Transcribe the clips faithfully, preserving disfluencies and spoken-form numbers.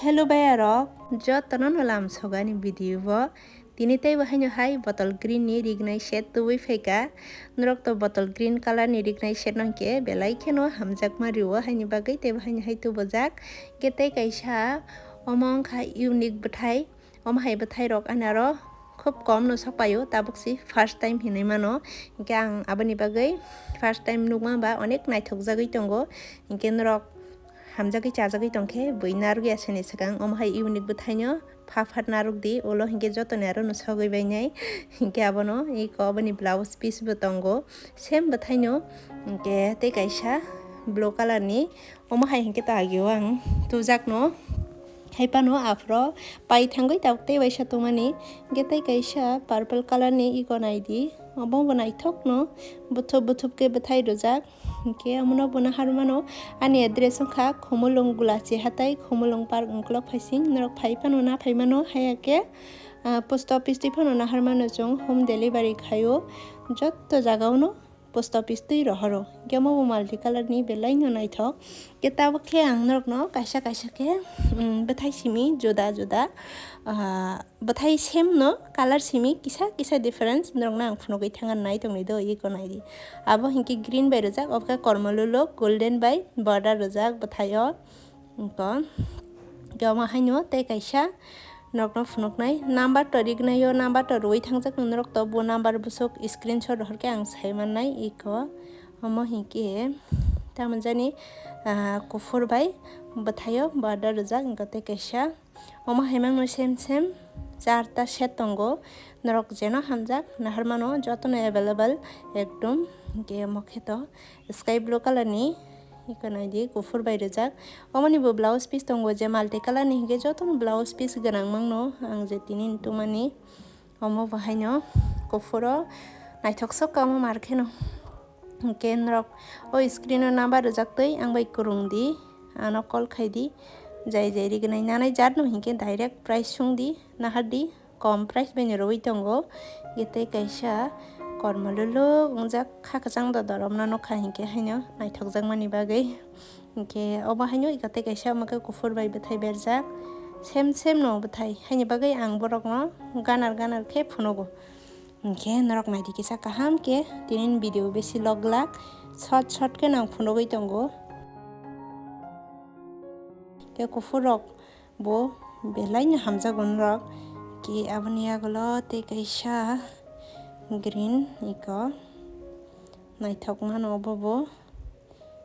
Hello bhaiya rok, jotono no lam sogani video bo. Tini teibo haino hai bottle green ni rignai set tubui phaika. Norok to bottle green color ni rignai set no hwnkhe belai kheno hamjakma rio, haini bagwi teibo haino hai tubujak. Hwnkhe tei kaisa omo wngkha unique bwthai. Omo hai bwthai rok ani aro khub kom no sok paio, tabuk si first time hinwi mano. Hwnkhe ang aboni bagwi first time nukma ba onek naithok jagwi tongo. Hwnkhe norok hamjagwi chajagwi tongkhe bui narwk ya sani swkang. Omo hai unique bwthaino pha phat narwk di, ulo hwnkhe jotoni aro no sogwi bainai. Hwnkhe abono eko aboni blouse piece bo tongo, same bwthaino. Hwnkhe tei kaisa blue color ni, omo hai hwnkhe to agio ang tujakno. Hai phano aphro pai thangwi tabuk tei waisa tongmani. Hwnkhe tei kaisa purple color ni eko naidi, obo bo naithokno bwthup bwthup khe bwthai rwjak. Hwnkhe omono bo nahar mano, ani address wngkha Khumulwng Gulachi Hatai, Khumulwng Park Ungkolog phaising. Norok phai phano na phai mano, haya khe, ah, post office twi phano nahar mano chwng, home delivery khaio. Jotto jagao no post office twi rohoro. Hwnkhe omo bo multi color ni belai no naithok. Hwnkhe tabuk khe ang norokno kaisa kaisa khe, um, bwthai simi juda juda, ah, bwthai same no color simi kisa kisa difference norokno ang phunugwi thangna nai tongni do, eko naidi. Abo hwnkhe green bai rwjak, obo khe kormo luluk golden bai border rwjak bwthaio. Eko, eko omo haino tei kaisa norokno phunuknai number to rignaio, number to rwui thangjak norok to bo number bwswk screenshot rohorkhe ang sai mannai eko. Omo hwnkhe tamoni jani, ah, kuphur bai bwthaio border rwjak, eko tei kaisa. Omo hai mangno same same charta set tongo. Norok jeno hamjak nahar mano, jotono available ekdom. Hwnkhe omo khe to sky blue color ni, eko naidi kuphur bai rijak. Omoni bo blouse piece tongo je multi color ni, hwnkhe jotono blouse piece gwnang mangno ang je tini tumani. Omo bo haino kuphuro naithok sok kha omo mar kheno. Hwnkhe norok o screen o number rwjak twi ang bai kwrwng di, ano call khai di. Jai jai rignai nanai jat no hwnkhe direct price sung di, nahar di, kom price bai no rwui tongo. Hwnkhe tei kaisa kormo luluk wngjak, kha kwchang dodorok no nukha, hwnkhe haino naithok jakmani bagwi. Hwnkhe obo haino eko tei kaisa omo khe kuphur bai bwthai berjak, same same no bwthai, haini bagwi ang borokno ganar ganar khe phunugo. Hwnkhe norok naidi kisa kaham khe, tini video besi log glak, short short khe nang phunugwi tongo. Khe kuphur rok bo belai no hamjago norok. Khe aboni yagulo tei kaisa green eko naithok mano obo bo.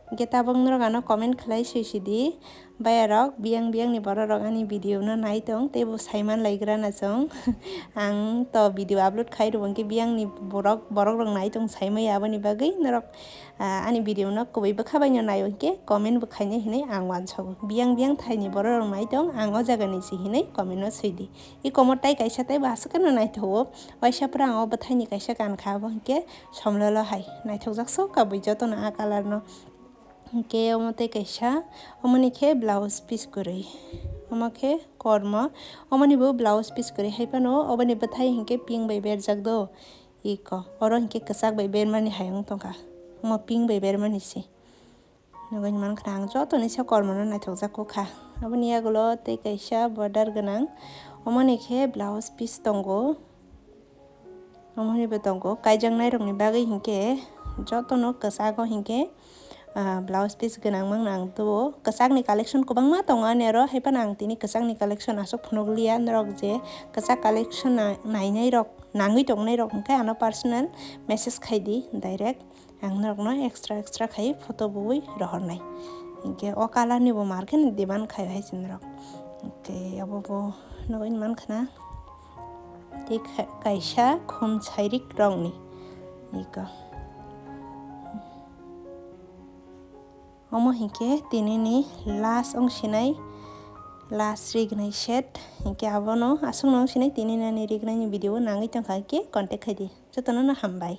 Hwnkhe tabuk norok ano comment khlai sui sidi. Bhaiya rok, biyang biyang ni borok rok ani video no nai tong, tei bo saiman lai gra na chwng. Ang to video upload khai rw hwnkhe biyang ni borok, borok rok nai tong sai maya, aboni bagwi norok, ah, ani video no kubui bwkha bai no nai hwnkhe comment bo khainai hinwi ang uansago. Biyang biyang thai ni borok rok nai tong, ang o jaga ni si hinwi comment no sui di. I komor tai kaisa tei bo aswk no naithogo. Waisa pura ang o bwthai ni kaisa gan kha, abo hwnkhe somlolo hai. Naithokjak sok kha bui jotono a colour no. Hwnkhe omo tei kaisa, omoni khe blouse piece kwrwi. Omo khe kormo, omoni bo blouse piece kwrwi hai phano, oboni bwthai hwnkhe pink bai berjak do. Eko, oro hwnkhe kwchak bai bermani hai wng tongkha. Omo pink bai bermani se. Nugwi mankha ang jotoni se kormo no naithokjak kha. Aboni yagulo tei kaisa border gwnang. Omoni khe blouse piece tongo. Omoni bo tongo. Kaijaknai rokni bagwi hinkhe jotono kwchago hinkhe, ah, blouse piece gwnang mangno ang tuo. Kwchakni collection kwbangma tongo ani aro, hai phano ang tini kwchakni collection aswk phunukliya. Norok je kwchak collection na-, nainai rok, nangwi tongnai rok hinkhe ano personal message khai di direct. Ang norokno extra extra khai photo bui rohornai. Hinkhe o colour ni bo market ni demand khai hai se norok. Hinkhe abo bo nugwi mankha na. Tei kha-, kaisa khum sairik rokni. Eko. Omo hinkhe tinini last wng sinai, last rignai set. Hinkhe abono aswkno wng sinai, tinini ani rignai ni video nangwi tongkha hinkhe contact khai di. Jotono no hambai.